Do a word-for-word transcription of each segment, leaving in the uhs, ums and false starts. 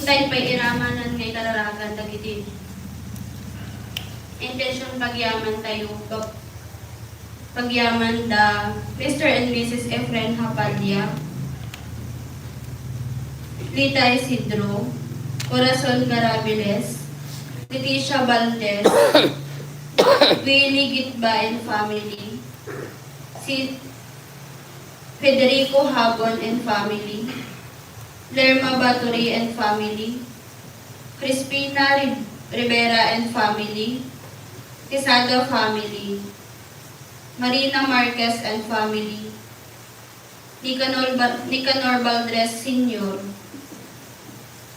Tay pay iramanan nga ikararagan dagiti intention pagyaman tayo, pag-, pagyaman da Mister and Missus Efren Hapadia, Lita Isidro, Corazon Garabiles, Leticia Valdez, Willie Gitba and family, si Federico Habon and family, Lerma Baturi and family, Crispina Ri-, Rivera and family, Quesada family, Marina Marquez and family, Nicanor Ba-, Nicanor Valdres Senior,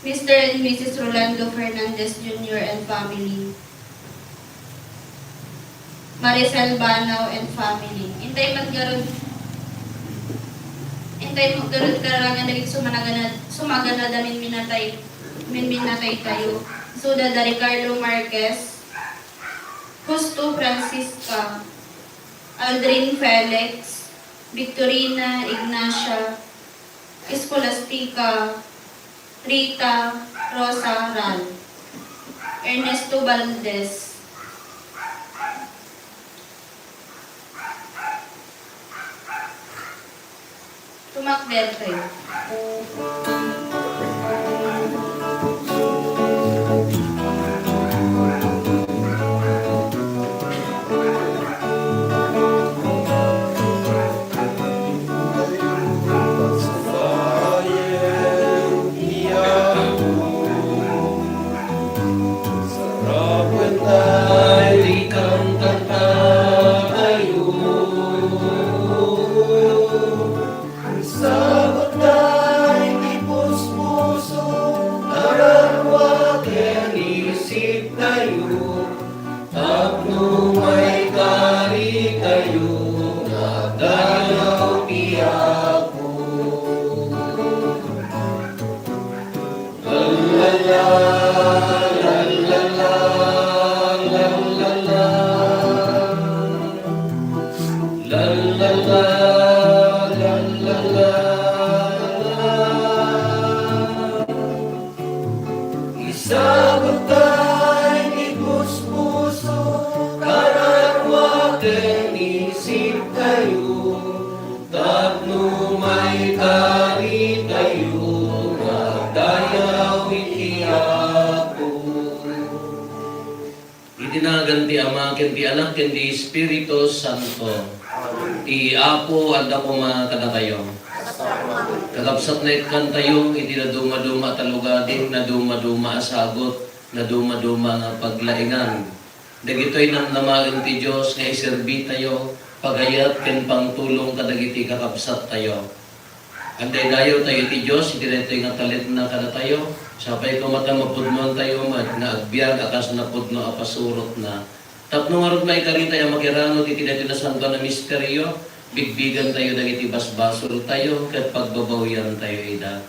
Mister and Missus Rolando Fernandez Junior and family, Maricel Banao and family. Intay met ngarud, intay met ngarud kararangan dagiti sumanaganad-, sumaganada min minatay, min minatay tayo. Isuda da Ricardo Marquez, Justo Francisca, Aldrin Felix, Victorina Ignacia, Escolastica, Rita, Rosa Ral, Ernesto Valdez. Tumakder kayo. Sabagta iti puspuso, kararua ken isiptayo, tapno maikaritayo nga agdayaw ti Apo. La, la, la, la, la, la, la, la, la. La, la, la, la, la, la, la. Isabagta iti puspuso, kararua ken isiptayo, tapno maikaritayo nga agdayaw iti Apo. Iti nagan ti Ama, ken ti Anak, ken ti Espiritu Santo. Ti Apo adda koma kadatayo. Kakabsat, naikkantayo iti nadumaduma a talugadi, nadumaduma a sagut, nadumaduma nga paglaingan. Dagitoy namnamaen ti Dios nga iserbitayo, pagayat ken pangtulong kadagiti kakabsattayo. Agdaydayaw tayo iti Dios iti daytoy nga talekna kadatayo. Sapay koma ta mapudnoan tayo met nga agbiag a kas napudno a pasurotna. Tapno ngarud maikaritayo a makiranud iti daytoy nasantoan a misterio, bigbigan tayo dagiti basbasol tayo ket pagbabawian tayo ida.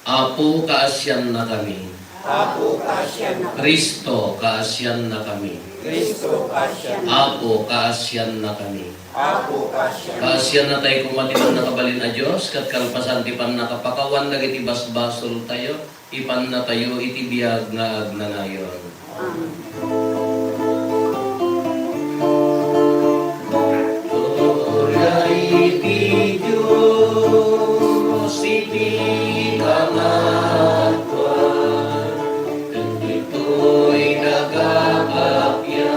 Apo, kaasiannakami. Apo, kaasiannakami. Cristo, kaasiannakami. Cristo, kaasiannakami. Apo, kaasiannakami. Apo, kaasiannakami. Kaasiannatayo koma ti pannakabalin a Dios, ket kalpasan ti pannakapakawan dagiti basbasoltayo, ipannatayo iti biag nga agnanayon. Amen. Gloria iti Dios iti pangaduan, ken ditoy nagakappia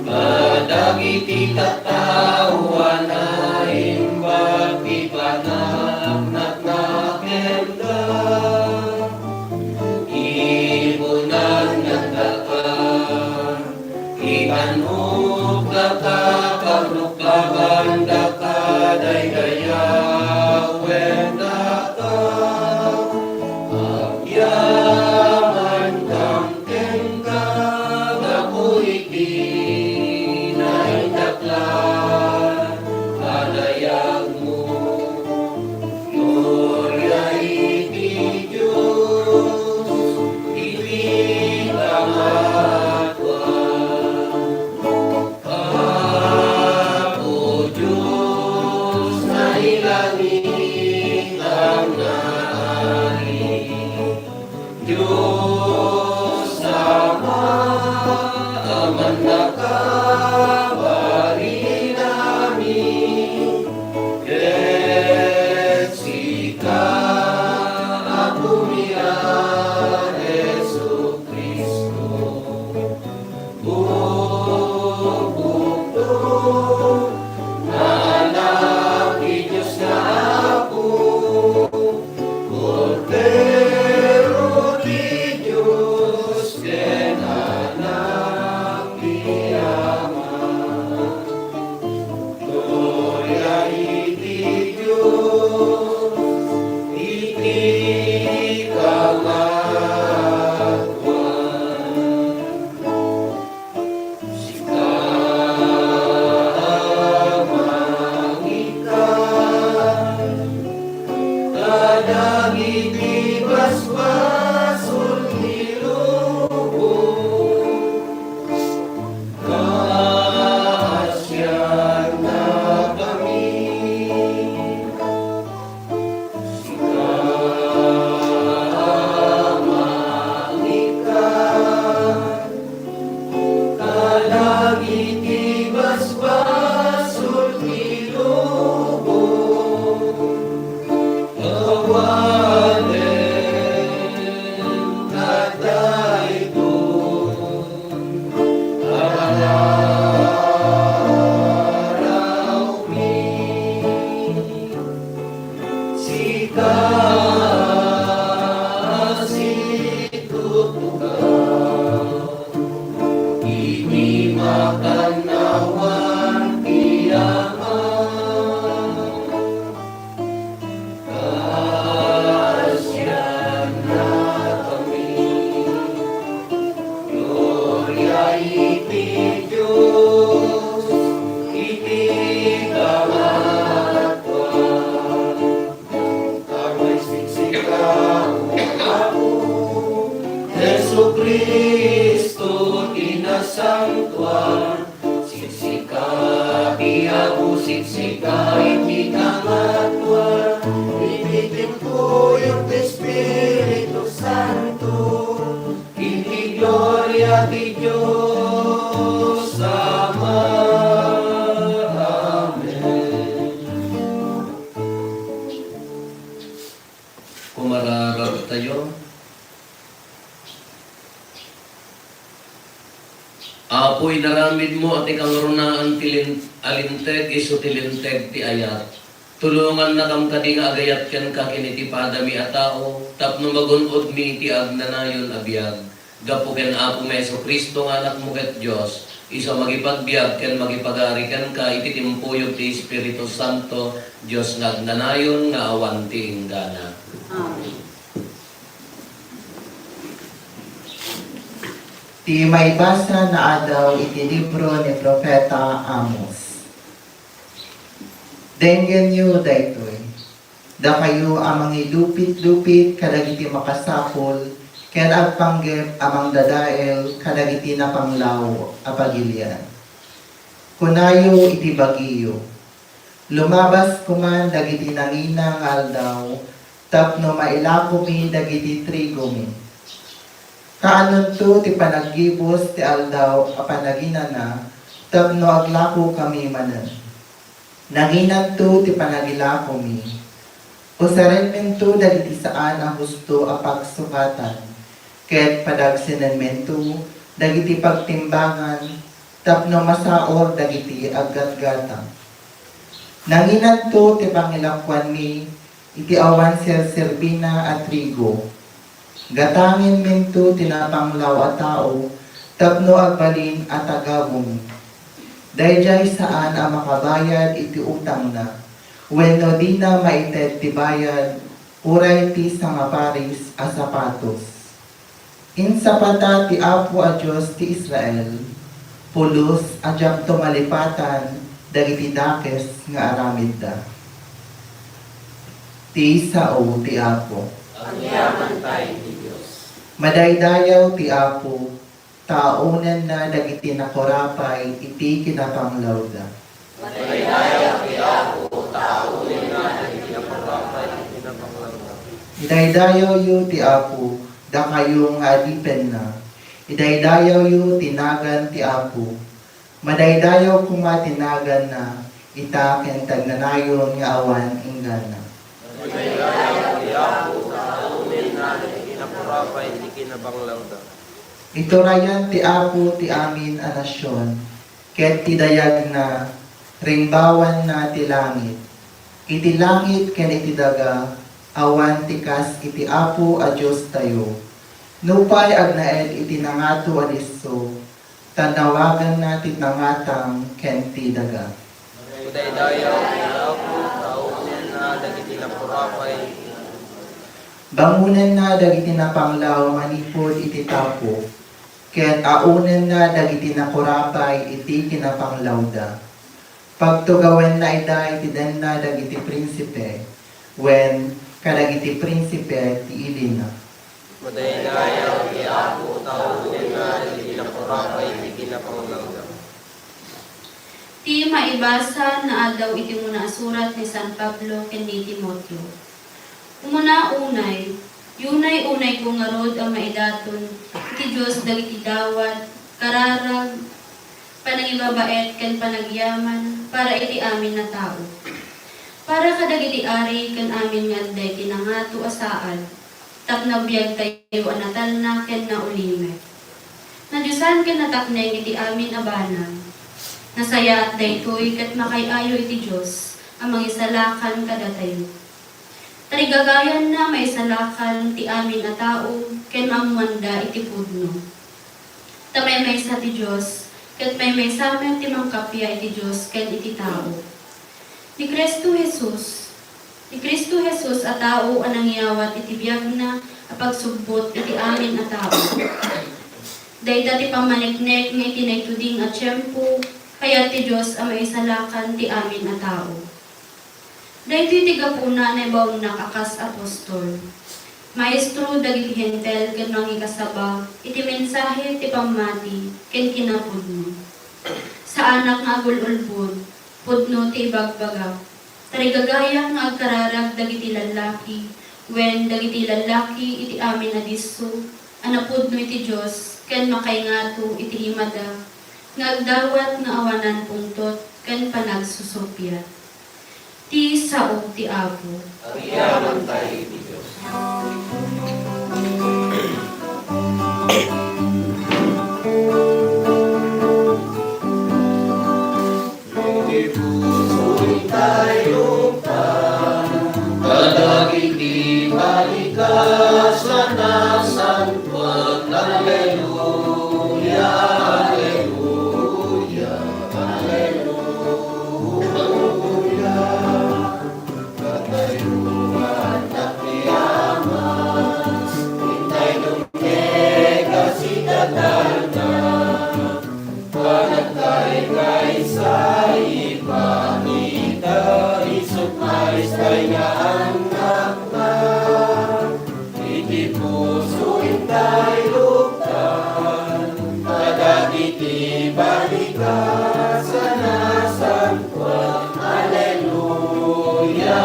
kadagiti tattao a naimbag ti panagna- Nakemda, ibunan daka, itanok daka, parrukkaban daka, daydayawen daka. Kadagiti basbasol ti lubong, kaasiannakami. Sika a maikkan kadagiti basbasol ti lubong, awanen daytoy a pangarawmi. Sika a situtugaw iti makannawan ti Ama. Kaasiannakami. Gloria iti Dios iti pangatua. Apo, siksika, O Apo, Jesu-Cristo ti nasantoan. Siksika ti Apo, siksika iti kangatoan. Iti timpuyog ti Espiritu Santo, iti gloria ti Dios Ama. Amen. Kumararagtayo. Apo, inaramidmo a ti kangrunaan ti lin-, a linteg isu ti linteg ti ayat. Tulongannakam kadi nga agayat kenka ken iti padami a tao, tapno magun-odmi iti agnanayon a biag. Gapu ken Apomi a Jesu-Cristo nga Anakmo ket Dios, isu a mangipagbiag ken mangipagari kenka iti timpuyog ti Espiritu Santo, Dios nga agnanayon nga awan ti inggana. Amen. Ti maibasa nga adaw iti libro ni Profeta Amos. Denggenyo daytoy, dakayo a mangidupit-dupit kadagiti makasapul ken agpanggep a mangdadael kadagiti napanglaw a pagilian. Kunayo iti bagiyo, "Lumabas koman dagiti nangina nga aldaw tapno mailakomi dagiti trigomi. Kaanonto ti panaggibus ti aldaw a panaginana tapno aglakokami manen. Nanginanto ti panagilakomi. Usarenmento dagiti saan a husto a pagsukatan, ket padagsenenmento dagiti pagtimbangan tapno masaor dagiti aggatgatang. Nanginanto ti pangilakoanmi iti awan serserbina a trigo. Gatangenmento ti napanglaw a tao tapno agbalin a tagabumi. Daydiay saan a makabayad iti utangna, wenno dina maited ti bayad, uray ti sangaparis a sapatos." Insapata ti Apo a Dios ti Israel, pulos a diakto malipatan dagiti dakes nga aramidda. Ti sao ti Apo. Agyamankami ti Dios. Madaydayaw ti Apo, ta aunenna dagiti nakurapay iti kinapanglawda. Madaydayaw ti Apo, ta aunenna dagiti nakurapay iti kinapanglawda. Idaydayawyo ti Apo, dakayo nga adipenna. Idaydayawyo ti nagan ti Apo. Madaydayaw koma ti naganna, ita ken ti agnanayon nga awan inggana. Madaydayaw ti Apo, ta aunenna dagiti nakurapay iti kinapanglawda. Iturayan ti Apo ti amin a nasion, ket ti dayagna, ringbawanna ti langit. Iti langit ken iti daga, awan ti kas iti Apo a Diostayo. Nupay agnaed iti nangato a disso, tannawaganna ti nangatang ken ti daga. Madaydayaw ti Apo, ta aunenna dagiti nakurapay. Bangonenna dagiti napanglaw manipud iti tapo, ket aunenna dagiti nakurapay iti kinapanglawda. Pagtugawenna ida iti denna dagiti prinsipe, wen kadagiti prinsipe ti ilina. Madaydayaw ti Apo, taudenna dagiti nakurapay iti kinapangngamnama. Ti maibasa naaddaw iti umuna a surat ni San Pablo ken ni Timoteo. Umuna unay, yunay-unayko ngarud a maidaton iti Dios dagiti dawat, kararag, panangibabaet ken panagyaman para iti amin a tao. Para kadagiti ari ken amin nga adda iti nangato a saad, tapno agbiagtayo a natalna ken naulimek. Nadiosan ken natakneng iti amin a banag. Nasayaat daytoy ket makaay-ayo iti Dios a mangisalakan kadatayo. Tarigagayanna a maisalakan ti amin a tao ken maammoanda iti pudno. Ta maymaysa ti Dios, ket maymaysa met ti mangkappia iti Dios ken iti tao. Ni Cristo Jesus, ni Cristo Jesus a tao a nangyawat iti biagna a pagsubot iti amin a tao. Dayta ti pammaneknek nga iti naituding a tiempo, kayat ti Dios a maisalakan ti amin a tao. Daytoy ti gapuna naibaonnak a kas apostol, maestro dagiti Hentil ken mangikasaba iti mensahe ti pammati ken kinapudno. Saanak nga agul-ulbod, pudno ti ibagbagak. Tarigagayak nga agkararag dagiti lallaki wen dagiti lallaki iti amin a disso a napudno iti Dios ken makaingato iti imada nga agdawat nga awanan pungtot ken panagsusuppiat. Ti sao ti Apo. Agyamankay ti Dios. Iti puso intay luptan, kadagiti balikas a nasantoan. Alleluia, alleluia, alleluia. Katayo nga annak ti Ama, intay dumngeg a sidatalna. Panagkaykaysa, ipakita, isu Kristoy nga annakna. Iti puso intay luptan, kadagiti balikas a nasantoan. Alleluia,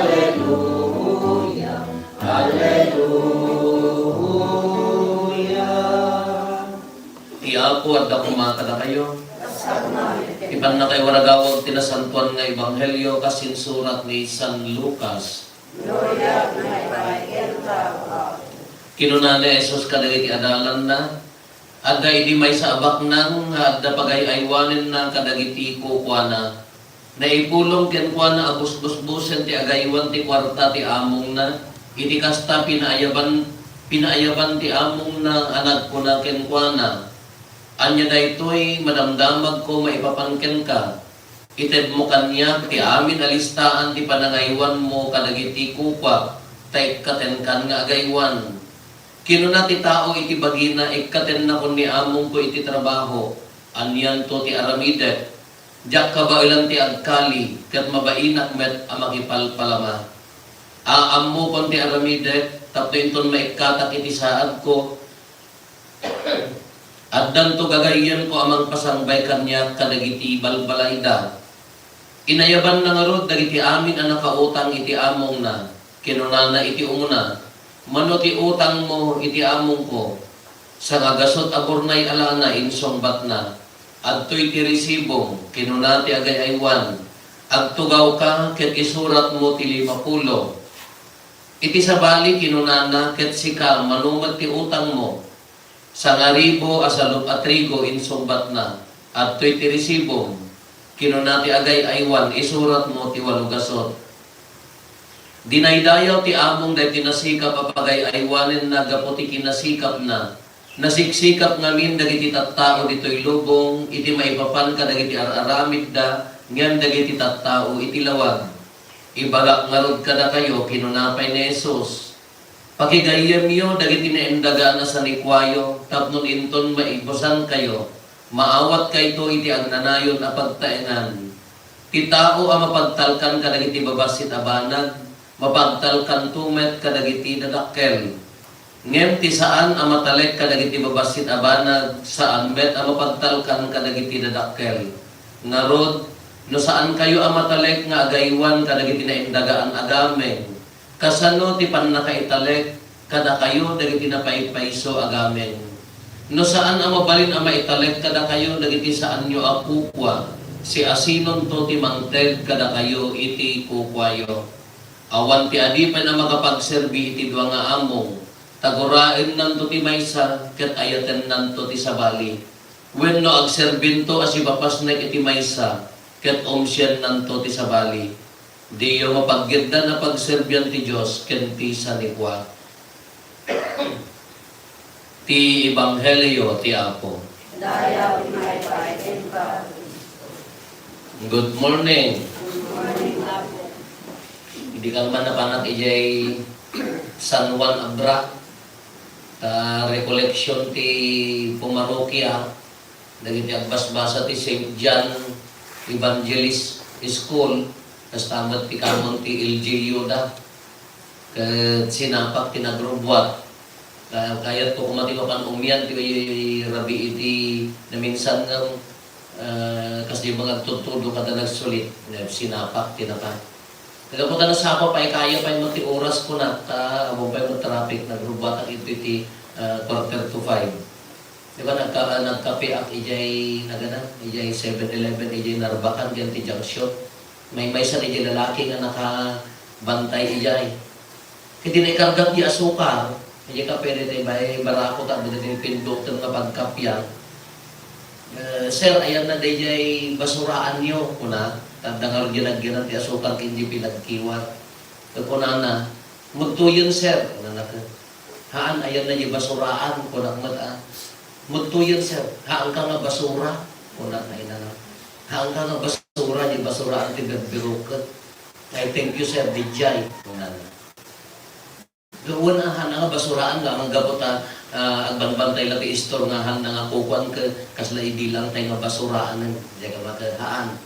alleluia, alleluia. Ti Apo adda koma kadakayo. Ti pannakaiwaragawag ti nasantoan nga ebanghelio kas insurat ni San Lucas. Gloria kenka, Apo. Kinuna ni Jesus kadagiti adalanna, adda idi maysa a baknang nga adda pagay-aywanenna kadagiti kukuana. Naipulong kenkuana a busbusbusen ti agaywan ti kuarta ti amongna. Iti kasta, pinaayaban, pinaayaban ti amongna a nagkuna kenkuana, "Ania daytoy, madamdamagko maipapan kenka? Itedmo kaniak ti amin a listaan ti panangaywanmo kadagiti kukuak, ta ikkatenkan nga agaywan." Kinuna ti tao iti bagina, "Ikkatennakon ni amongko iti trabaho. Anianto ti aramidek? Diak kabaelan ti agkali, ket mabainak met a makipalpalama. Aammokon ti aramidek, tapno inton maikkatak iti saadko, addanto gagayemko a mangpasangbay kaniak kadagiti balbalaida." Inayabanna ngarud dagiti amin a nakautang iti amongna. Kinunana iti umuna, "Mano ti utangmo iti amongko?" "Sangagasut a burnay a lana," insungbatna. "Adtoy ti resibom," kinuna ti agay-aywan. "Agtugawka ket isuratmo ti limapulo." Iti sabali, kinunana, "Ket sika, mano met ti utangmo?" "Sangaribu a salup a trigo," insungbatna. "Adtoy ti resibom," kinuna ti agay-aywan, "isuratmo ti walogasut." Dinaydayaw ti among daytoy nasikap a pagay-aywanenna gapu ti kinasikapna. Nasiksikap ngamin dagiti tattao ditoy lubong iti maipapan kadagiti ar-aramidda ngem dagiti tattao iti lawag. "Ibagak ngarud kadakayo," kinuna pay ni Jesus, "pakigayyemyo dagiti naindagan a sanikuayo tapno inton maibusankayo, maawatkayto iti agnanayon a pagtaengan. Ti tao a mapagtalkan kadagiti babassit a banag, mapagtalkanto met kadagiti dadakkel. Ngem ti saan a matalek kadagiti babassit a banag, saan met a mapagtalkan kadagiti dadakkel. Ngarud, no saankayo a matalek nga agaywan kadagiti naindagaan a gameng, kasano ti pannakaitalek kadakayo dagiti napaypayso a gameng? No saan a mabalin a maitalek kadakayo dagiti saanyo a kukua, siasinonto ti mangted kadakayo iti kukuayo? Awan ti adipen a makapagserbi iti dua nga among, ta guraennanto ti maysa ket ayatennanto ti sabali. Wenno agserbinto a sipapasnek iti maysa ket umsiennanto ti sabali. Diyo mapaggiddan a pagserbian ti Dios ken ti sanikua. Ti Ebanghelio ti Apo. Dayaw ti maipaay kenka, Kristo. Good morning. Good morning, Apo. Idi kang man napanak idiay San Juan Abra, ta recollection ti pumarokia, dagiti agbasbasa ti Saint John Evangelist School, kasta met ti kameng ti L G U da. Ket sinapak ti nagrubuat. Ka-, kayatko koma ti mapan umian ti rabii iti naminsan ngem, eh, kasdi mga agtudtudo kada nagsulit, nga sinapak ti napan. Kaya po ta nasapa pay, kaya pay mo ti oras ko na, ta amo pay mo traffic, nagrubuat ak iti, iti, eh, quarter to five. Di ba, nagka-, nagkape ak ijay, nagana, ijay Seven Eleven, ijay Narbacan, diyan ti junction. May maysa ijay lalaki nga nakabantay ijay. Ket ti naikargak di asukar, ijay kape daytoy, bay, barako ta, dagiti pindutan nga pagkapian. Eh, "Sir, ayan na dayjay basuraanyo," kuna. Tadda nga ginagyanan ti asukar ken di pinagkiwar. Kunana, "Mudtoyen, sir," kunana ket. "Haan, ayan na di basuraan," kunak met, a. "Mudtoyen, sir." "Haanka nga basura," kunak na inana. "Haanka nga basura, di basuraan ti birbiroket." "Ay, thank you, sir, dijay," kunana. Gawen a, haan nga basuraan nga, manggapu ta, ah, agbanbantay la ti istor nga haan nga kukuan ket kasla ibilangtay nga basuraan, di ka mata-, haan.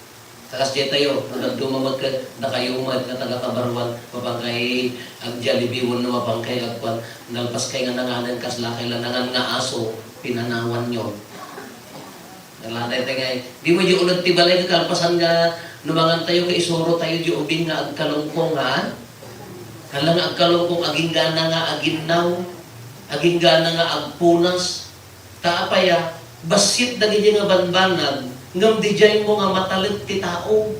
Kakas daytayo, nagduma met ket dakayo met nga taga-Cabarruan, mapankay ag-Jollibee wenno mapankay agkuan, nalpaskay nga nanganen, kaslakay la nangan nga aso, pinanawanyo. Nalada iti ngay, di mo di uneg ti balay, kalpasan nga numangan tayo, nga isuro tayo di ubing nga agkalungkong, ha? Hala nga agkalungkong, aginggana nga aginnaw, aginggana nga agpunas. Ta apay a, bassit dagiti nga banbanag, ngem dijay mo nga matalek ti tao.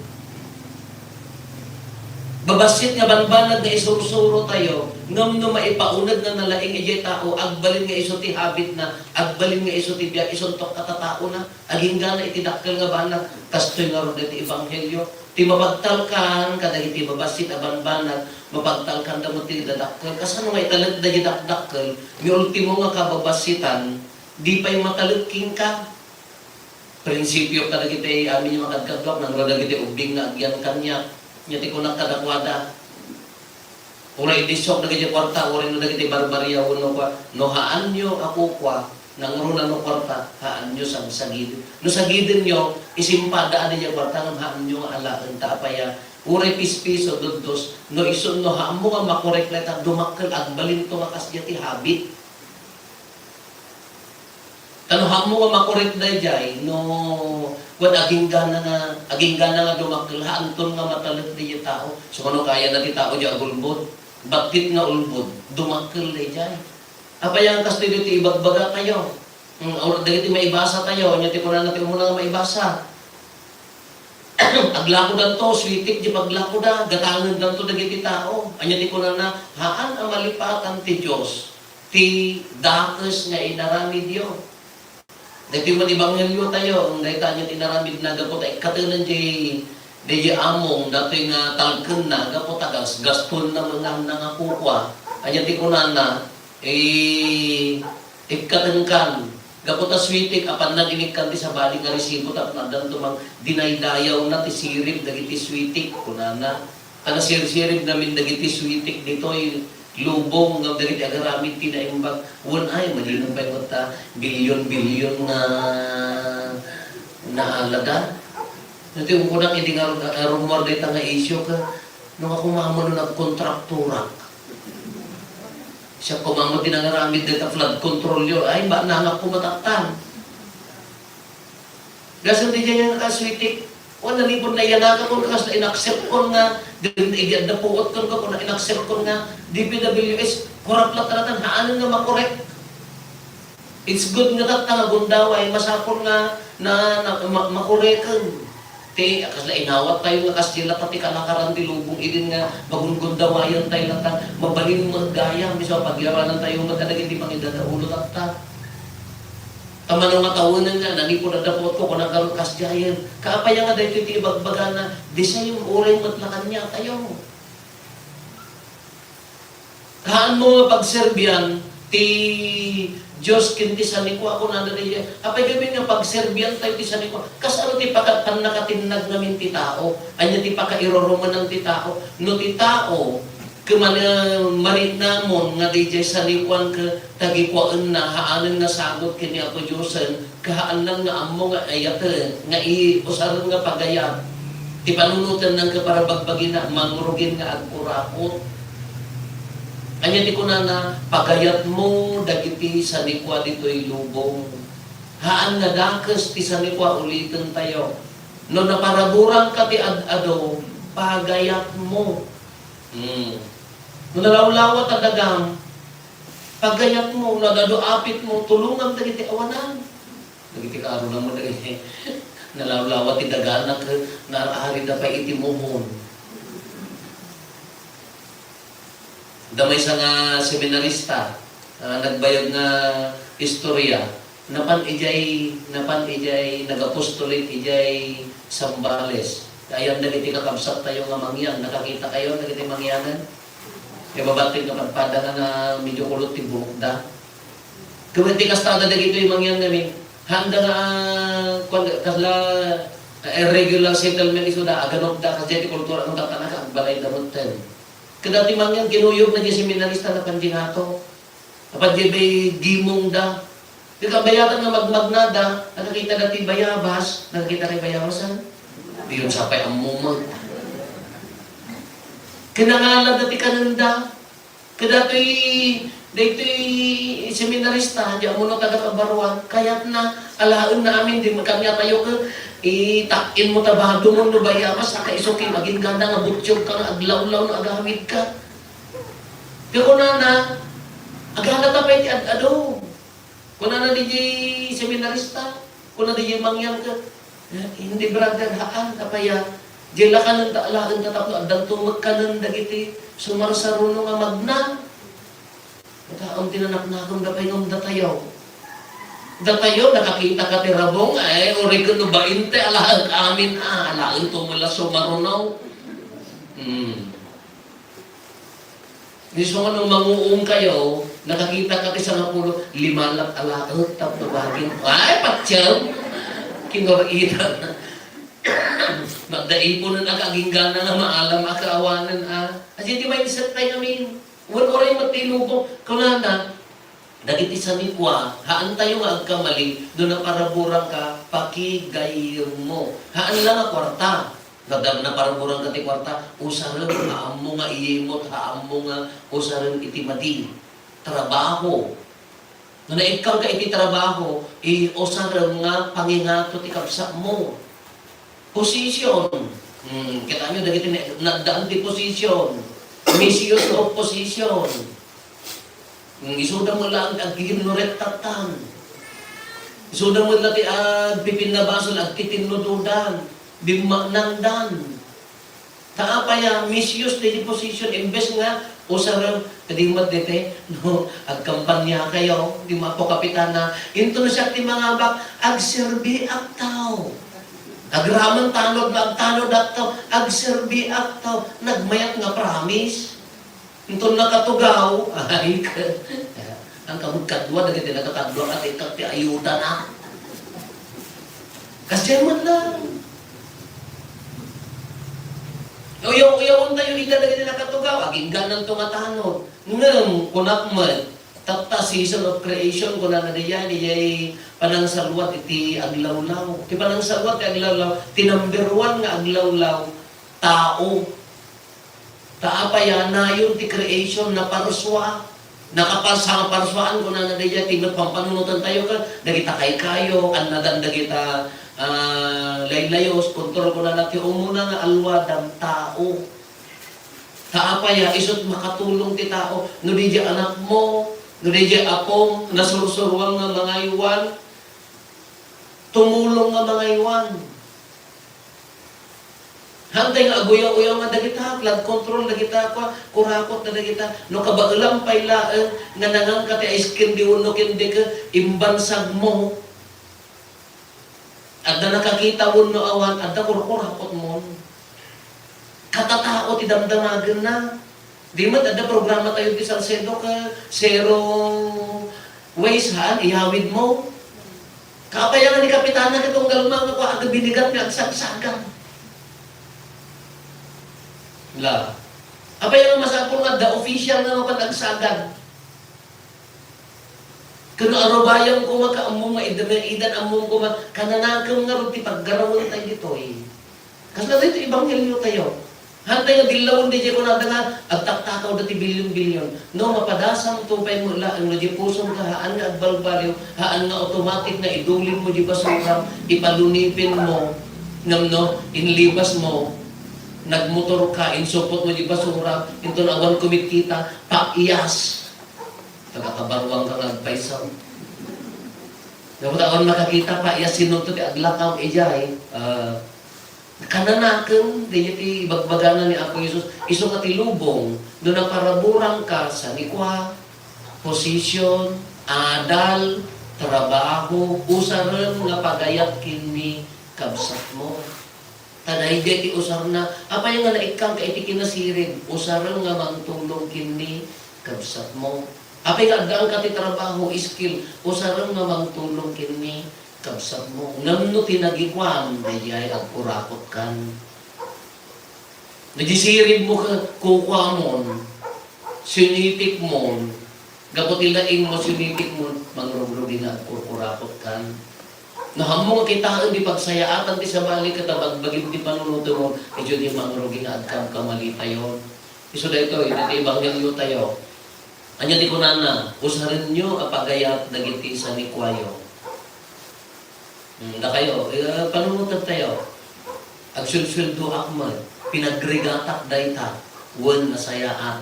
Babassit nga banbanag nga isursuro tayo, ngem no maipauneg nga nalaing idiay tao, agbalin nga isu ti habitna, agbalin nga isu ti biag, isuntok katataona, aginggana iti dakkel nga banag. Kastoy ngarud iti ebanghelio, ti mapagtalkan kadagiti babassit a banbanag, mapagtalkanda met ti dadakkel. Kasano nga italekda di dakdakkel, ni ultimo nga kababassitan, di pay matalek kenka? Prinsipio kadagiti amin nga makadkaduak, nangro dagiti ubbing nga agyan kaniak. Nya ti kunak kadakuada, uray idi issuak dagiti kuarta, uray no dagiti barbaria, wenno kua, no haanyo a kukua, nangruna no kuarta, haanyo sagsagiden. No sagidenyo, isimpada daydiay kuarta, ngem haanyo nga alaen, ta apay a, uray pispiso, duddos, no isu, no haanmo nga makorek dayta, dumakkel, agbalinto nga kasdiay ti habit. Ta no haanmo nga makorek daydiay, no, wen, aginggana nga, aginggana nga dumakkel, haanton nga matalek daydiay tao. So, no kayana ti tao di agulbod, battit nga ulbod, dumakkel daydiay. Apay a kastoy daytoy ibagbaga tayo? Hmm, or dagiti maibasa tayo, anya ti kunana ti umuna nga maibasa? Aglakodanto, sweetik di paglakoda, gatangendanto dagiti tao. Anya ti kunana, haan a malipatan ti Dios ti dakes nga inaramidyo. Daytoy man ebanghelio tayo, dayta anya ti inaramidna gapu ta ikkatenen di, di among, datoy nga talkenna, gapu ta gas-, gastonna nga, nga kukua. Anya ti kunana, Eh, ikkatenkan, gapu ta sweetik, apan naginikkan ti sabali nga resibo tapno addanto mang dinaydayawna ti sirib dagiti sweetik, kunana. Ta nasirsirib ngamin dagiti sweetik ditoy lubong ngem dagiti agaramid ti naimbag. Wen ay, madino pay met ta bilyon-bilyon nga naalada. Iti kunak idi nga, nga rumor dayta nga isyu ka, No, ako mamano nagkontrakturak. Siak koma met ti nangaramid dayta flood control yo. Ay, ba, nangak ko matattan. Gasem ti diay nga kaswitik, o, nanipon na iyanakon, kas na inaccept kon nga, din, igi, adda puot kon, kon na inaccept kon nga, D P W S, korap la talaga, haanen nga makorek. It's good nga tatta nga gundaway, masapul nga na, na, ma-, makureken. Ti, kasla inawat tayo nga kasla pati kalakaran ti lubong idin nga magungundawayan tayo latta, mabalin mo gayam, isu a pagyamanan tayo nga kadagiti mangidadaulo tatta. Tamano nga tawenen nga, nanipod a dapot ko, kuna garud kasdiayen. Kaapay nga daytoy ti ibagbagana, the same uray met la kaniatayo. Haan mo nga pagserbian ti Dios ken ti sanikua, kunana daydiay. Apay gamin nga pagserbian tayo ti sanikua? Kasano ti paka-, pannakatinnag ngamin ti tao? Ania ti pakairurumenan ti tao? No ti tao, kemana marinamon nga daydiay sanikuan ket tagikuaenna, haanen nga sagut ken ni Apo Diosen, kahaannan nga ammo nga ayaten, nga i-, usaren nga pagayat. Ti panunotenna ket para bagbagina, mangrugin nga agkurakot. Ania ti kunana, pagayatmo dagiti sanikua ditoy lubong. Haan nga dakes ti sanikua, uliten tayo. No naparaburanka ti ad-ado, pagayatmo. Hmm. No nalawlawat a dagam, pagayatmo, no ad-ado apitmo, tulongam dagiti awanan. Dagiti kaaro na mo dagiti nalawlawat ti dagana ket naar-arida pay iti muhon. Adda maysa nga seminarista, ah, nagbayag nga istorya, napan idiay, napan idiay nag-apostolate idiay Zambales. Ayan dagiti kakabsat tayo nga mangyan, nakakita kayo dagiti mangyanen? Ibabating nga padpada nga na medyo kulot ti buokda. Ket ti kastada dagitoy mangyan ngamin, haanda nga, ah, kuan, kasla, ah, irregular settlement isuda, aganokda, kasdiay ti kultura, no tattana, agbalayda metten. Ket dati mangyan, kinuyogna diay seminarista, napan diay ngato. Napan diay bay gimongda. Ket kabayatan nga magmagnada, nakakita dati bayabas, nakakita kay bayabasan? Diyon sapay ammo met. Kinangala dati kanenda. Kadatoy, daytoy seminarista, di ammo no taga Kabaruan, kayatna, alaenna amin, di kaniatayo ket, itak-in mo ta badumon no bayabas, saka isu ket agingga nga butyog ka nga aglawlaw no agawid ka. Ket kunana, agala ta pay ti ad-ado. Kunana diay seminarista, kuna diay mangyan ket, "Eh, hindi, brother, haan, apay a, diay lakanen ta alaen ta tapno addanto met kanen dagiti sumarsaruno nga magna." Ket haan ti nanaknakemda pay ngem datayo. Datayo, nakakita ka ti rabong, ay, uray ken no bainte, alaen amin, ah, alaen to met la sumaruno. Hmm. Isu nga no manguong kayo, nakakita ka ti sangapulo, lima la alaek tapno bagin. Ay, patiem! Kinur-itan. Magdaiponen a kaginggana nga maalam a kaawanen a. Kasi ti mindset tayo amin. Wen uray met ti lubong. Kunana, dagiti sanikua, haan tayo nga agkamali, no naparaburan ka, pakigayyemmo. Haan la nga kuarta. Nagda-, naparaburan ka ti kuarta, usarem, haammo nga iyimot, haammo nga usarem iti madi. Trabaho. No naikkangka iti trabaho, i-, usarem nga pangingato ti kabsatmo. Position. Hmm, kita nyo, dagiti na-, nagdaan ti position. Misuse of position. Mm, isuda met la ag-, agkikinnurektattan. Isuda met la ti agpipinnabasol, agkitinnudodan, bimmaknangdan. Ta apay a misuse ti position, imbes nga usarem, kadi met dete, no, agkampanya kayo, di mapo kapitana, into no siak ti mangabak, agserbiak tao. Agraman tanod, no, agtanodakto, agserbiakto, nagmayat nga promise. Inton nakatugaw, ay, ang kamagkadua, dagiti nakakadua, ket ikkak ti ayudana. Kasdiay met lang. Uyaw-uyawon tayo ita dagiti nakatugaw, aginggananto nga tanod. Ngem, kunak met, tatta season of creation, kunana diay, diay panangsaluat iti aglawlaw. Ti panangsaluat ti aglawlaw, ti number one nga aglawlaw, tao. Ta apay a nayon ti creation, naparsua. Nakaparsa-, parsuaan, kunana daydiay, ti met pampanunoten tayo ket dagita kaykayo, annadan dagita, ah, laylayos, kontrol, kunana ti umuna nga alwadam, tao. Ta apay a, isu't makatulong ti tao, no daydiay anakmo, no daydiay apom, nasursuruan nga mangaywan, tumulong nga mangaywan. Hantay nga aguyaw-uyaw nga dagita, flood control dagita, kua, kurakot na dagita. No kabaelam pay laeng nga nangangka ti ice candy wenno kendek, imbansagmo. Adda nakakita wenno awan, adda kurkurakotmon. Katatao ti damdamagenna. Di met adda programa tayo ti Salcedo ket zero waste, haan, iyawidmo. Kapayan nga ni Kapitana ket unggal man nga kua, adda binigat nga agsagsagad. La. Apay nga masapul nga adda official nga mapan agsagad. Ken no arubayan koma ket ammom nga ida-, idan ammom koma, kananakem ngarud ti paggarawentayo ditoy. Kasla daytoy ebanghelio tayo. Hantay nga dillawen daydiay kunada nga agtaktakawda ti bilyon-bilyon. No, mapadasamto pay met laeng no di pusom nga haan nga agbalbaliw, haan nga automatic nga idulimmo di basura, ipalunipenmo, ngem no, inlibasmo, nagmotorka, insupotmo di basura, inton awan kumitkita, pakyas. Taga kabaruang ka nga agpayso. Dapat awan makakita, pakyas sinunto ti aglakaw idiay. Ah, kananakem, daydiay ti ibagbagana ni Apo Jesus, isu nga ti lubong, no naparaburangka, sanikua, position, adal, trabaho, usarem nga pagayat ken ni kabsatmo. Ta daydiay ti usarna, apay nga naikkanka iti kinasirib, usarem nga mangtulong ken ni kabsatmo. Apay nga addaanka ti trabaho, skill, usarem nga mangtulong ken ni kabsatmo. Ngem no ti nagikuam, daydiay agkurakotkan. No di siribmo ket kukuamon, sinitikmon, gapu ti laingmo, sinitikmon, mangrugrugi nga agkurkurakotkan. No, ammo nga kitaen ti pagsayaatan ti sabali ket abagbagim ti panunotemon, idiay ti mangrugi nga agkamkamalitayon. Isu daytoy, daytoy ebanghelio tayo. Ania ti kunana, "Usarenyo a pagayat dagiti sanikuayo." Hmm, dakayo, eh, panunoten tayo. Agsuelsueldoak met, pinagrigatak dayta, wen nasayaat.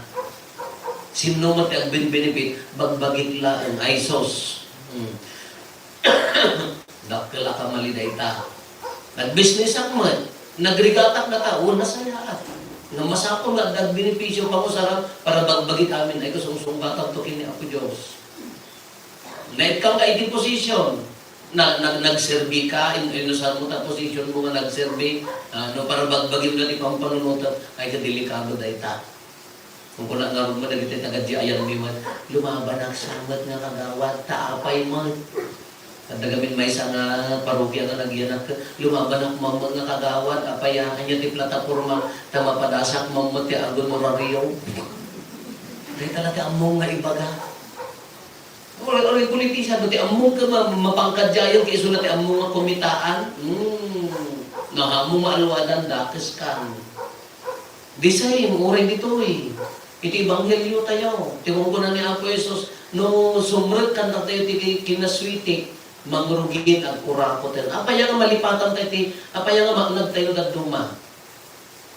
Sinno met ti agbenbenefit, bagbagik laeng, ay sus. Hmm. Dakkel a kamali dayta. Nagbisnesak met, nagrigatak dayta, wen nasayaat. Nga masapul nga agbenepisio, pangusaran, para bagbagik amin, ay kasungsungbatanto ken ni Apo Dios. Naikkam ka iti posisyon. Na, nag-, nagserbi ka, in-, inusarmo ta posisyon mo nga nagserbi, ah, no, para bagbagim na ti pampanunotem, ay, kadelikado dayta. Kung kuna nga rumma dagiti taga di ayan mi man, lumabanak sa met nga kagawad, ta apay met. Adda gamin maysa nga parokya nga nagyanak, lumabanak mammet nga kagawad, apay a, ania ti plataporma, ta mapadasak mammet ti agonoraryo. Dayta la ti ammom nga ibaga. Uray, uray, politician, no, ti ammom ket ma-, mapangkadiayon ket isuna ti ammom nga kumitaan. Hmm. No, ammom nga alwadan, dakes kan. The same, uray ditoy. Iti ebanghelio tayo. Ti kunkuna ni Apo Jesus, no sumrek kan tayo ti ki-, kinasuitik, mangrugin agkurakoten. Apay nga malipatan tayo ti, apay nga maunag tayo dadduma.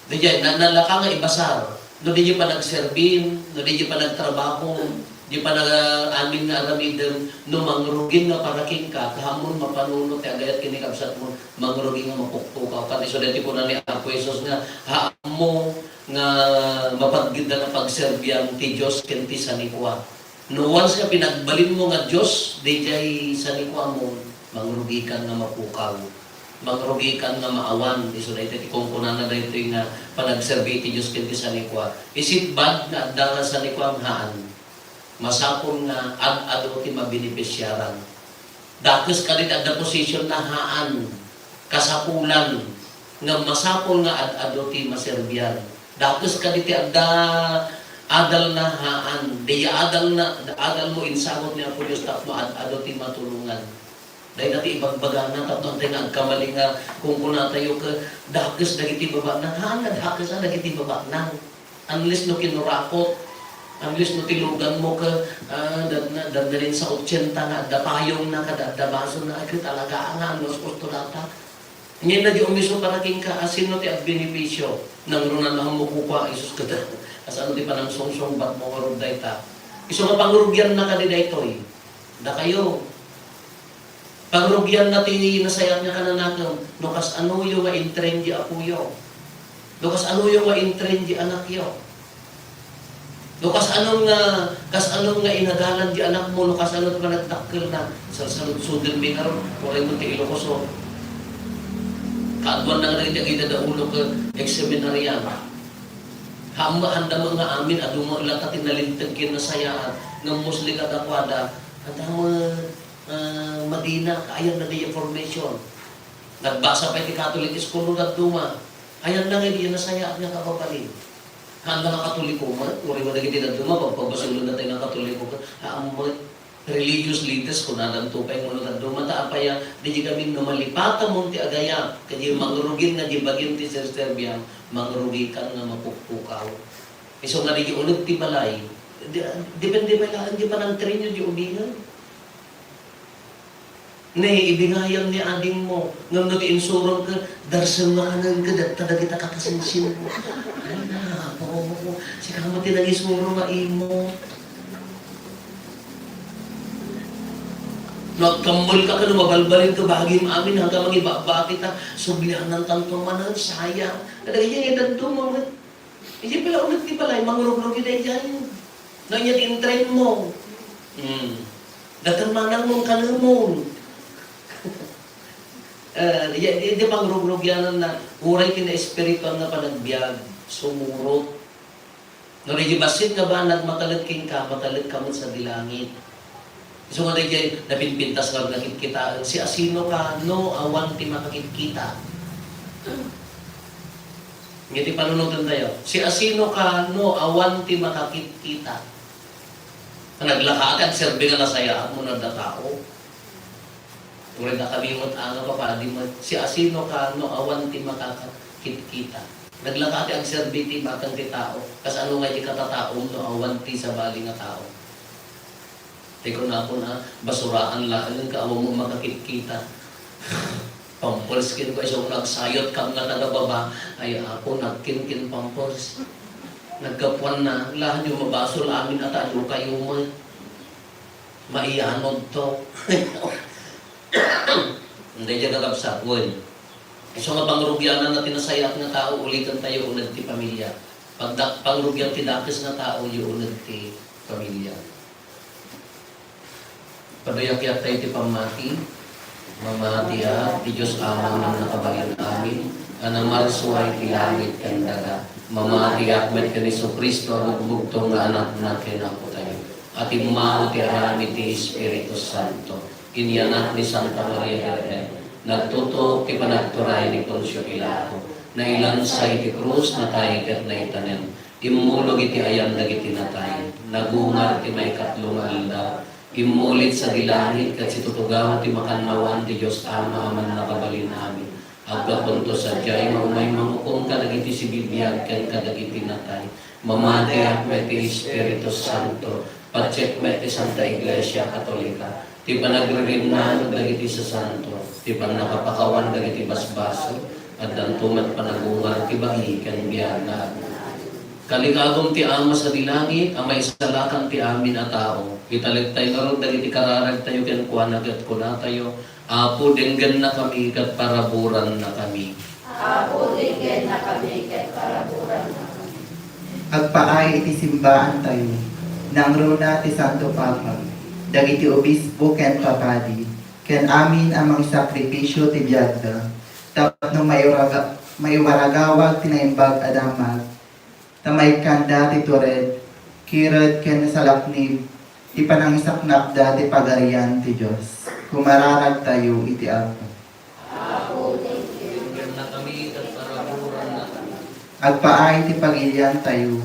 Daydiay, na-, nalaka nga ibasar. No, daydiay panagserbim, no, daydiay panagtrabahom, daydiay panag-, amin nga aramidem, no, mangrugin nga para kenka, ta ammon mapanunot ti agayat ken ni kabsatmo, mangrugin nga mapukpukaw. Ket isu daytoy kuna ni Apo Jesus nga, ammo nga mapagidda nga pagserbian ti Dios ken ti sanikua. No once nga pinagbalinmo nga Dios, daydiay sanikuamon, mangrugikan nga mapukaw. Mangrugikan nga maawan. Isu daytoy ti kunkunana daytoy nga panagserbi ti Dios ken ti sanikua. Is it bad nga adda nga sanikuam? Haan. Masapul nga ad-adu ti mabenepisiaran. Dakes kadagiti adda posisyon na haan, kasapulan, ngem masapul nga ad-adu ti maserbian. Dakes kadagiti adda adal na haan, daydiay adal na, adal mo insagut ni Apo Dios tapno ad-adu ti matulongan. Dayta ti ibagbagana tapno adda nga agkamali nga kunkunatayo ket dakes dagiti babaknang. Haan nga dakes a dagiti babaknang. Unless no kinurakot, unless no ti luganmo ket, ah, dad-, na-, dadalin sa otsenta nga adda payongna, kada adda basona, ay, ket talaga nga, ano, gusto data. Ngem na di umiso para kenka, asino ti agbenepisio? Nangruna na mo kukua, isus kada. Asano ti panangsungsungbatmo ngarud dayta? Isu nga pangrugianna kadi daytoy. Dakayo. Pangrugianna ti nasayaat nga kananakem, no kasanoyo nga intrain di apoyo. No kasanoyo nga intrain di anakyo. No kasano nga, kasano nga inadalan di anakmo, no kasano ti panagdakkelna. Salsaludsodenmi ngarud, uray mo ti Ilocos, o. Kaaduanna nga dagiti agidadaulok, eh, ex-seminarian. Haanna, haanda met nga amin, adu met latta ti nalinteg ken nasayaat, ngem mostly kadakuada, adda met, ah, madina, ayanna diay formation. Nagbasa pay ti Catholic school no dadduma. Ayanna nga diay nasayaat nga kababalin. Haanda nga Katoliko met, uray mo dagiti dadduma, pagpabasolenda tayo nga Katoliko, haan met. Religious leaders, kunadanto pay ngano dadduma, ta apay a, diay gamin no malipatamon ti agayam, ket diay mangrugin nga diay bagim ti serserbiam, mangrugikan nga mapukpukaw. Isu nga diay uneg ti balay, di-, depende pay laeng diay panangtrainyo diay ubingen. Ne, ibingayam ni adingmo, ngem no ti insurongka, darsem nga kanen ket datta dagita kakasinsinmo. Ay, apo, sika met ti nangisuro nga imo. No agkammelka ken no mabalbalinka, bagim amin, haanka mangibabati ta, sublianantanto manen, sayang. Kadagiti nga dadduma met. Idiay pay la uneg ti balay, mangrugrugi daydiay. No ania ti intrainmo. Hmm. Dadduma manangmo kanemon. Eh, di, di, di mangrugrugiananna, uray ti naespirituan nga panagbiag, sumurot. No, diay bassit nga banag, matalek kenka, matalekka met sadi langit. Isu nga daydiay napinpintas nga nakitkitaan, siasinoka no awan ti makakitkita? Iti panunotentayo, siasinoka no awan ti makakitkita? Naglaka ti agserbi nga nasayaat mo no adda tao. Uray dakami met a nga papadi met, siasinoka no awan ti makakakitkita? Naglaka ti agserbi ti imatang ti tao, kasano nga diay katataom no awan ti sabali nga tao? Ti kunakon a, basuraan laeng ket awan mo makakitkita. Pampers ken ko, isu nga agsayotkam nga taga-baba, ay, Apo, nagkin ken Pampers. Naggapuanna, laenyo mabasol amin a ta adu kayo met. Maiyanodto. Daydiay kakabsat, wen. Isu nga pangrugiananna ti nasayaat nga tao, ulikantayo, uneg ti pamilia. Pagda-, pangrugian ti dakes nga tao, uneg ti pamilia. Paduyakyat tayo ti pammati. Mamatiak, ti Dios Ama a Mannakabalin-amin, a namarsuay ti langit ken daga. Mamatiak met ken Jesu-Cristo a bugbugtong nga Anakna ken Apotayo, a timmao ti aramid ti Espiritu Santo. Inyanak ni Santa Maria Birhen, nagtutuok ti panagturay ni Poncio Pilato, nailansa iti krus, natay ket naitanem. Immulog iti ayan dagiti natay, nagungar ti maikatlo nga aldaw, immulit sadi langit ket situtugaw ti makannawan ti Dios Ama a Mannakabalin-amin. Aggapunto sadiay nga umay mangukom kadagiti sibibiag ken kadagiti natay. Mamatiak met ti Espiritu Santo, patiek met ti Santa Iglesia Katolika, ti panagriribnaan dagiti sasanto, ti pannakapakawan dagiti basbasol, addanto met panagungar ti bagi ken biag nga agna. Kalikagum ti Ama sadi langit, a maisalakan ti amin a tao, italektay ngarud dagiti kararagtayo kenkuana ket kunatayo, Apo, denggennakami ket paraburannakami. Apo, denggennakami ket paraburannakami. Agpaay iti simbaantayo, nangruna ti Santo Papa, dagiti obispo ken papadi, ken amin a mangisakripisio ti biagda, tapno maiwaraga-, maiwaragawag ti naimbag a damag, ta maikkanda ti tured, kired ken nasalaknib ti panangisaknapda ti Pagarian ti Dios. Kumararagtayo iti Apo. Agpaay ti pagiliantayo,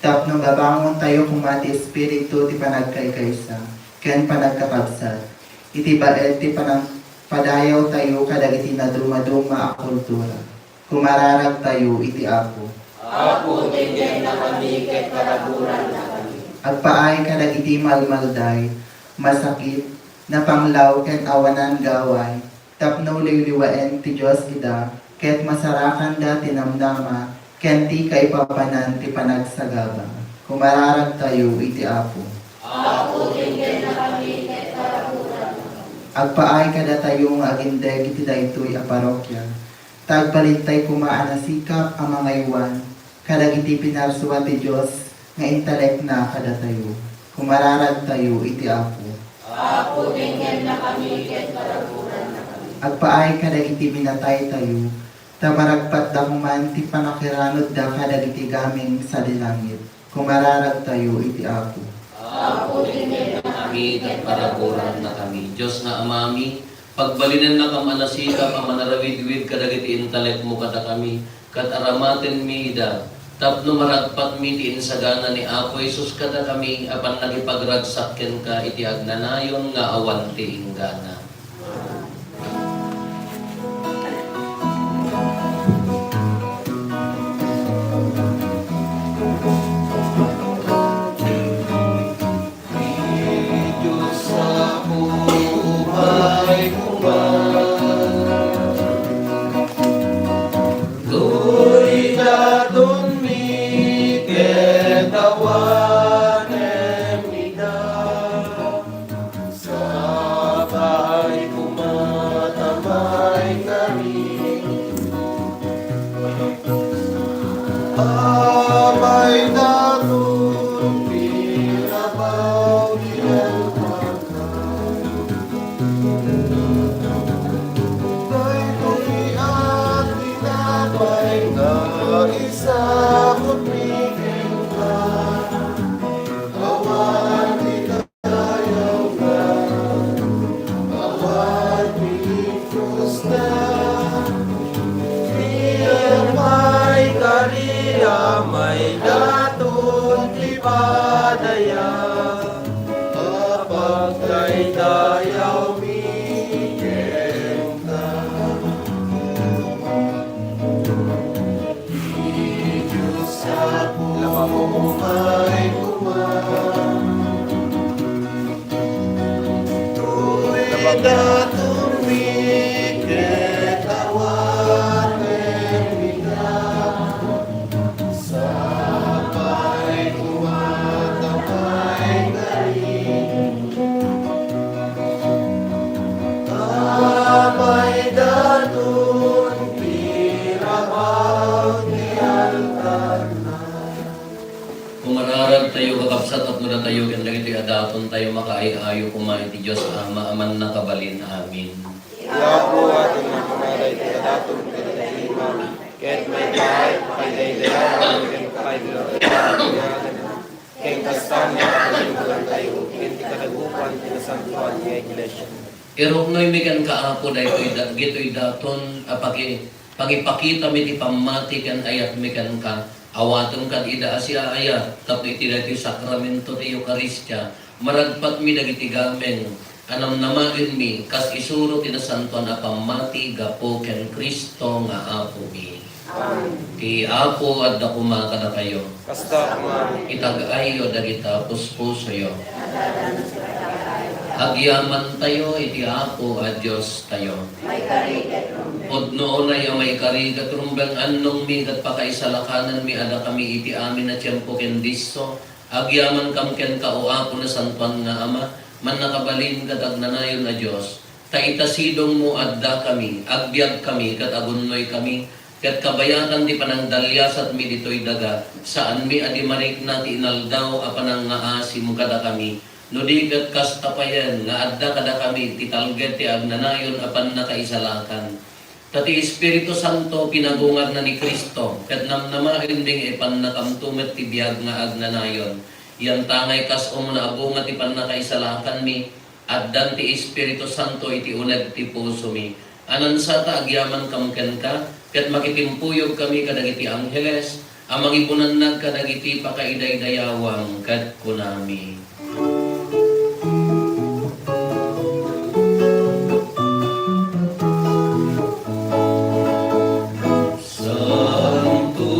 tapno babangontayo koma ti Espiritu ti panagkaykaysa ken panagkakabsat, iti baet ti panangpadayawtayo kadagiti nadumaduma a kultura. Kumararagtayo iti Apo. Apo, denggennakami ket paraburnakami. Agpaay kadagiti malmalday, masakit, napanglaw ken awanan gaway, tapno liwliwaen ti Dios ida, ket masarakanda ti namnama ken ti kaipapanan ti panagsagaba. Kumararagtayo iti Apo. Apo, denggennakami ket paraburnakami. Agpaay kadatayo nga agindeg iti daytoy a parokya, ta agbalintay koma a nasikap a mangaywan kadagiti pinarsua ti Dios nga intalekna kadatayo. Kumararagtayo iti Apo. Apo, denggennakami ket paraburnakami. Agpaay kadagiti minataytayo, ta maragpatda koman ti pannakiranudda kadagiti gameng sadi langit. Kumararagtayo iti Apo. Apo, denggennakami ket paraburnakami. Dios nga Amami, pagbalinennakam a nasikap a manarawidwid kadagiti intalekmo kadakami, ket aramatenmi ida, tapno maragpatmi ti insagana ni Apo Jesus kadakami a pannakipagragsak kenka iti agnanayon nga awan ti inggana. Ti Dios Apo, umay koma. Toy datonmi ket awanem ida. Sapay koma ta maikari. Apay daton ti rabaw ti alpaka. Daytoy a tinapay nga isaputmi kenka. Awan ti dayawka, awan ti krusna. Ti maikari a maidaton ti padaya, a pagdaydayawmi kenka. Ti Dios Apo, umay koma. Toy datonmi ket awanem ida. Sapay koma ta maikari. Apay daton ti rabaw ti altarna. Kumararagtayo, kakabsat, tapno datayo ken dagitoy a datontayo makaay-ayo koma iti Dios Ama a Mannakabalin. Amen. Ti Apo a ti nakamalay ti daton kadagiti imam, ket maikari a pakaidaydayawan ken pakaigagayat. Ken kasta, makapalimbalantayo ken ti kadagupan ti nasantoan nga iglesia. Iruknoymi kenka, Apo, daytoy da-, dagitoy daton a paki-, pangipakitami ti pammati ken ayatmi kenka. Awatem kad ida a siaayat tapno iti daytoy sakramento ti Eukaristia, maragpatmi dagiti gameng a namnamaenmi kas isuro ti nasantoan a pammati gapu ken Cristo nga Apomi. Amen. Ti Apo adda koma kadakayo. Kasta koma. Itag-ayyo dagita puspusoyo. Agyamantayo iti Apo a Diostayo. Pudno unay a maikari ket rumbeng, annongmi ket pakaisalakananmi a dakami iti amin a tiempo ken disso. Agyamankam kenka, O Apo, nasantoan nga Ama, mannakabalin ket agnanayon a Dios. Ta ita sidongmo addakami, agbiagkami, ket agunnoykami, ket kabayatan ti panangdaliasatmi ditoy daga, saanmi a di marikna ti inaldaw a panangngaasim kadakami, no di ket kasta payen nga adda kadakami ti talged ti agnanayon a pannakaisalakan. Ta ti Espiritu Santo pinagungarna ni Cristo, ket namnamaenmi nga ipannakamto met ti biag nga agnanayon. Yantangay kas umuna a bunga ti pannakaisalakanmi, addan ti Espiritu Santo iti uneg ti pusomi. Anansata agyamankam kenka, ket makitimpuyogkami kadagiti angheles a mangibunannag kadagiti pakaidaydayawam, ket kunami. Santo,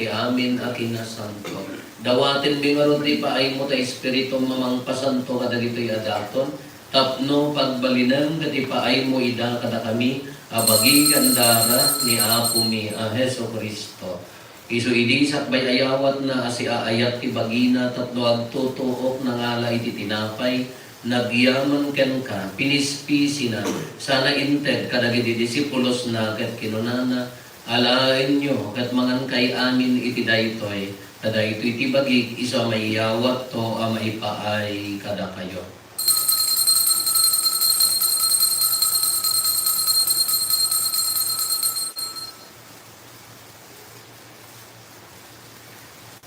amin a kinasanto. Dawatenmi ngarud ti ipaaymo ta Espiritum a mangpasanto kadagitoy a daton, tapno pagbalinem ket ipaaymo ida kadakami a bagi ken dara ni Apomi a Jesu-Cristo. Isu idi sakbay a yawatna a siaayat ti bagina tapno agtutuok nangala iti tinapay, nagyaman kenka, pinispisina, sana inted kadagiti disipulosna ket kinunana, Alaenyo ket mangankay amin iti daytoy, ta daytoy ti bagik isu a maiyawatto a maipaay kadakayo.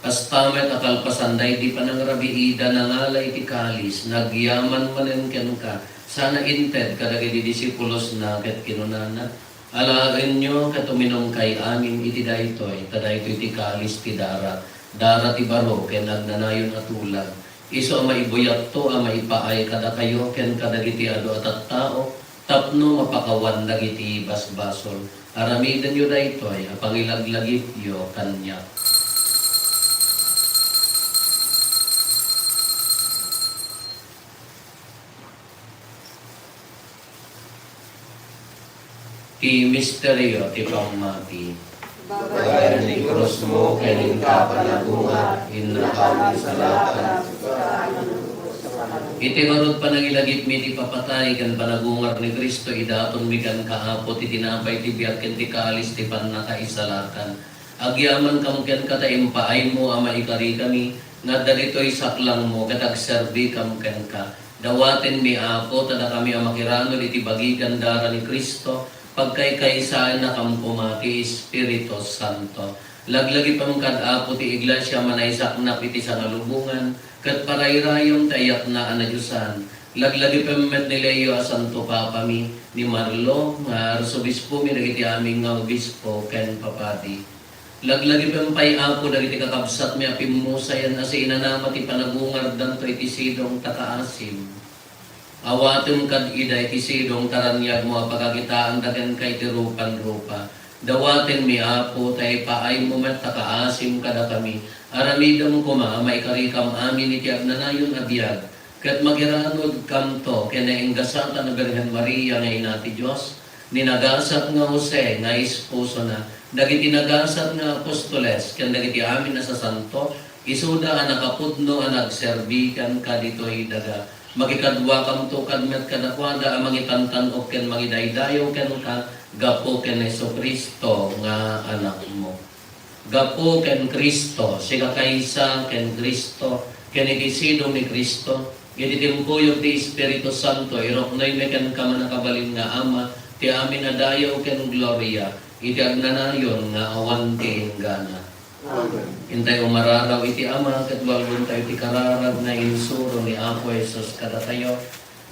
Kasta met a kalpasan daydi panangrabiida, nangala iti kalis, nagyaman manen kenka, sana inted kadagiti disipulosna ket kinunana, Alaenyo ket uminumkay amin iti daytoy, ta daytoy ti kalis ti dara, dara ti baro ken agnanayon a tulag. Isu a maibuyatto a maipaay kadakayo ken kadagiti adu a tattao tapno mapakawan dagiti basbasol. Aramidenyo daytoy a pangilaglagipyo kaniak. Ti misterio ti pammati. Babaen ti krusmo ken inka panagungar, innakami salakan. Iti ngarud panangilagipmi ti papatay ken panagungar ni Cristo, idatonmi kenka, Apo, ti tinapay ti biag ken ti kalis ti pannakaisalakan. Agyamankam kenka ta impaaymo a maikarikami nga adda ditoy saklangmo ket agserbikam kenka. Dawatenmi, Apo, ta dakami a makiranod iti bagi ken dara ni Cristo, pagkaykaysaennakam koma ti Espiritu Santo. Laglagipem kad, Apo, ti Iglesia a manaysaknap iti sangalubongan, ket parayrayam ti ayatna a nadiosan. Laglagipem met ni Leo a Santo Papami, ni Marlo nga Arsobispomi, dagiti amin nga obispo ken papadi. Laglagipem pay, Apo, dagiti kakabsatmi a pimmusayan a siinanama ti panagungardanto iti sidong ta kaasim. Awatem kad ida iti sidong ta raniagmo a pakakitaanda kenka iti rupanrupa. Dawatenmi, Apo, ta ipaaymo met ta kaasim kadakami. Aramidem koma a maikarikam amin iti agnanayon a biag. Ket makiranodkamto ken nainggasatan a Birhen Maria nga Ina ti Dios, ni nagasat nga Jose nga esposona, dagiti nagasat nga apostoles, ken dagiti amin a sasanto, isuda a nakapudno a nagserbi kenka ditoy daga. Makikaduakamto kad met kadakuada a mangitantan-ok ken mangidaydayaw kenka gapu ken Jesu-Cristo nga Anakmo. Gapu ken Cristo, sika kaysa ken Cristo, ken iti sidong ni Cristo, iti timpuyog ti Espiritu Santo, iruknoymi kenka, mannakabalin nga Ama, ti amin a dayaw ken gloria, iti agnanayon nga awan ti inggana. Amen. Intayo umararaw iti Ama, ket walwentayo ti kararag nga insuro ni Apo Jesus kadatayo.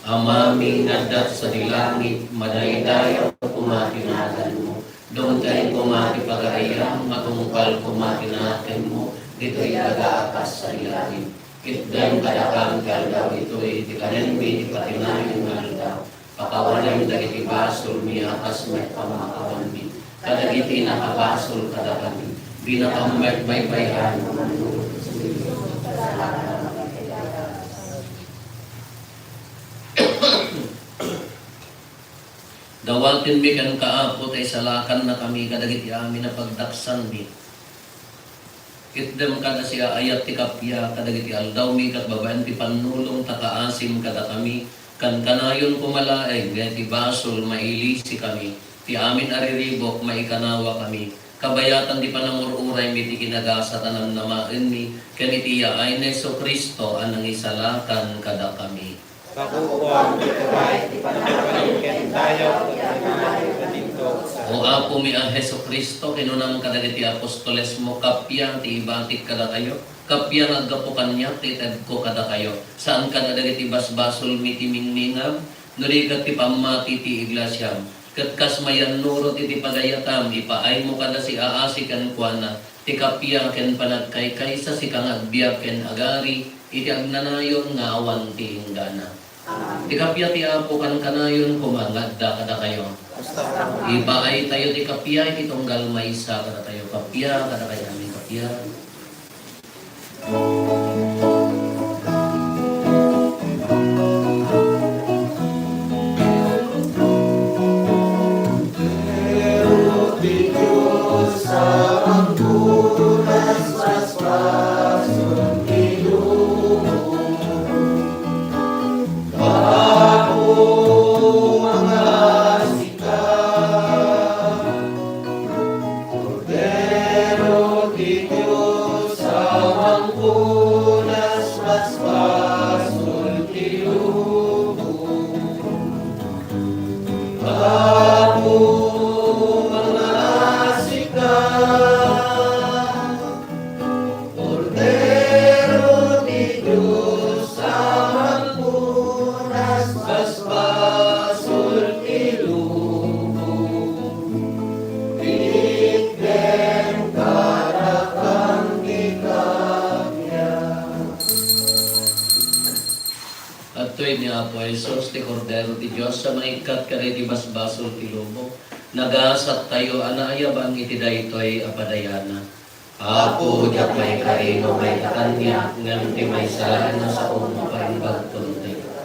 Amami nga adda sadi langit, madaydayaw koma ti naganmo. Dumteng koma ti pagariam, matungpal koma ti nakemmo, ditoy daga a kas sadi langit. Itdem kadakam ti aldaw itoy, ti kanenmi ti patinayon nga aldaw. Pakawanem dagiti basolmi a kas met pammakawanmi kadagiti nakabasol kadakami. Dinakam met baybay-an. Dawatenmi kenka, Apo, ta isalakannakami kadagiti amin a pagdaksanmi. Itdem kada siaayat ti kappia kadagiti aldawmi ket babaen ti pannulong ta kaasim kadakami, kankanayon koma laeng nga iti basol mailisikami, ti amin a riribuk maikanawakami, kabayatan ti panangur-uraymi ti kinagasat a namnamaenmi, ken iti yaay ni Jesu-Cristo a nangisalakan kadakami. Kapupuan ti turay, ti panagraw ken dayaw ket ti nanayon ken intosa. O Apomi a Jesu-Cristo, kinunam kadagiti apostolesmo, kappia ti ibatik kadakayo, kappia nga aggapu kaniak ti itedko kadakayo. Saan kadagiti basbasolmi ti mingmingam, no di ket ti pammati ti iglesiam. Ket kas mayannurot iti pagayatam, ipaaymo kada siaasi kenkuana, ti kappia ken panagkaykaysa, sika nga agbiag ken agari iti agnanayon nga awan ti inggana. Ti kappia ti Apo kankanayon koma nga adda kadakayo. Ipaaytayo ti kappia iti tunggal maysa kadatayo. Kappia kadakayo, amin. Kappia. Maria. Kordero ti Dios a mangpunas basbasol ti lubong. Apo, mangasika. Kordero ti Dios a mangpunas basbasol ti lubong, itden kadakuan ti kappia. Adtoy ni Apo Jesus, ti Kordero ti Dios a mangikkat kadagiti basbasol ti lubong. Nagasattayo a naayaban iti daytoy a padayana. Apo, diak maikari no maita kaniak, ngem ti maysa laeng a saom a paimbagton dayta.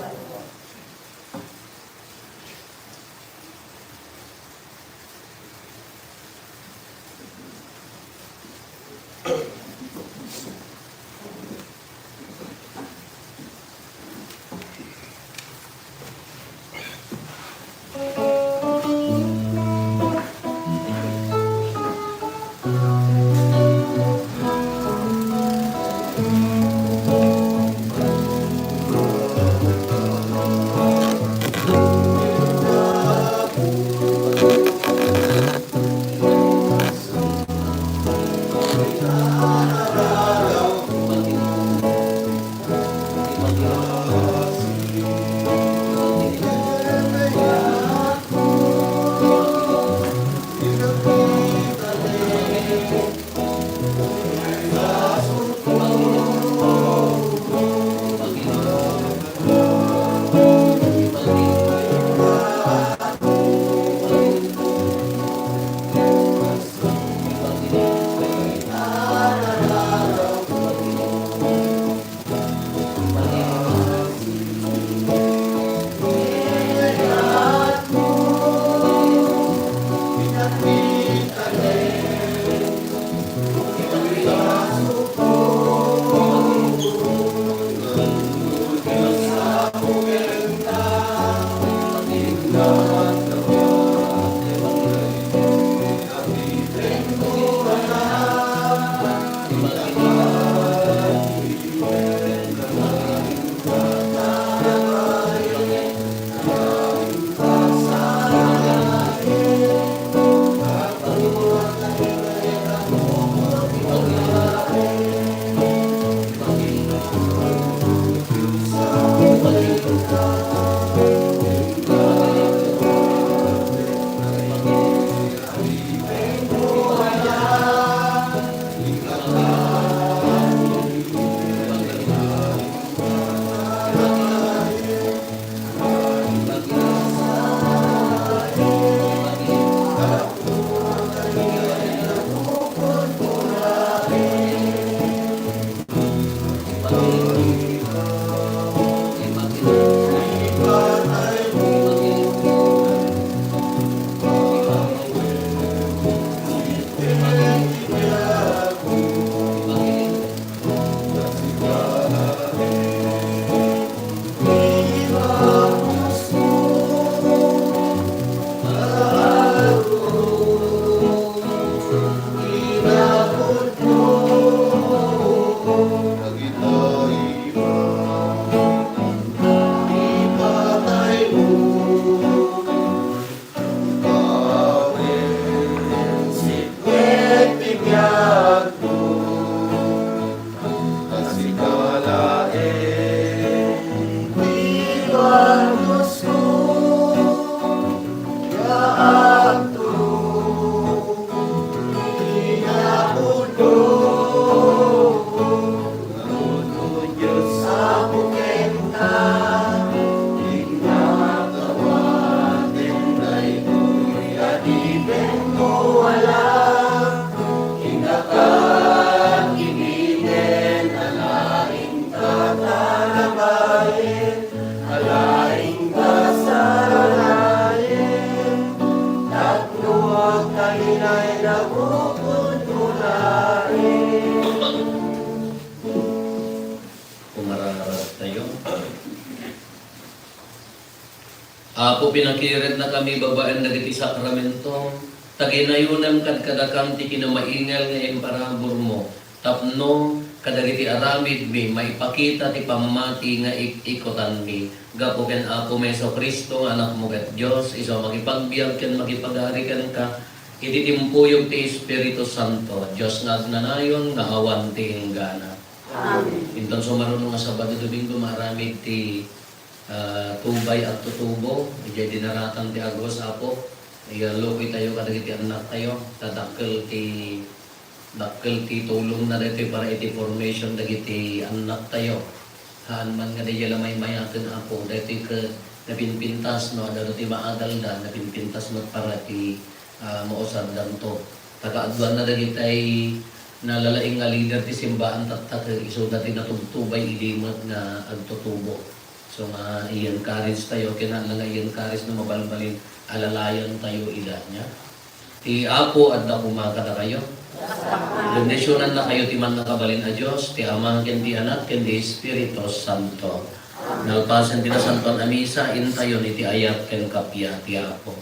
Apo, pinakiridnakami babaen dagiti sakramento, ta ginayunem kadkadakami ti kinamaingal nga imparaburmo, tapno kadagiti aramidmi maipakita ti pammati nga ik-ikutanmi. Gapu ken Apomi Jesu-Cristo nga Anakmo ket Dios, isu a makipagbiag ken makipagari kenka, iti timpuyog ti Espiritu Santo, Dios nga agnanayon nga awan ti inggana. Amen. Inton sumaruno nga Sabado, Domingo, maaramid ti ah, tubay a tutubo, idiay dinaratan ti agos, Apo. Iyalukoy tayo kadagiti annaktayo, ta dakkel ti, dakkel ti tulongna daytoy para iti formation dagiti annaktayo. Haan man nga daydiay la maymayaten, Apo, daytoy ket napinpintas, no, adda ti maadalda, napinpintas met para ti, ah, mausardanto. Ta kaaduanna dagitay nalalaing nga leader ti simbaan tatta ket isuda ti natubtubay idi met nga agtutubo. So nga i-encourage tayo, kinahanglan nga i-encourage no mabalbalin, alalayan tayo ida niya. Ti Apo adda koma kadakayo. Bendisyonannakayo ti Mannakabalin a Dios, ti Ama, ken ti Anak, ken ti Espiritu Santo. Nalpasen ti Nasantoan a Misa, intayon iti ayat ken kappia ti Apo.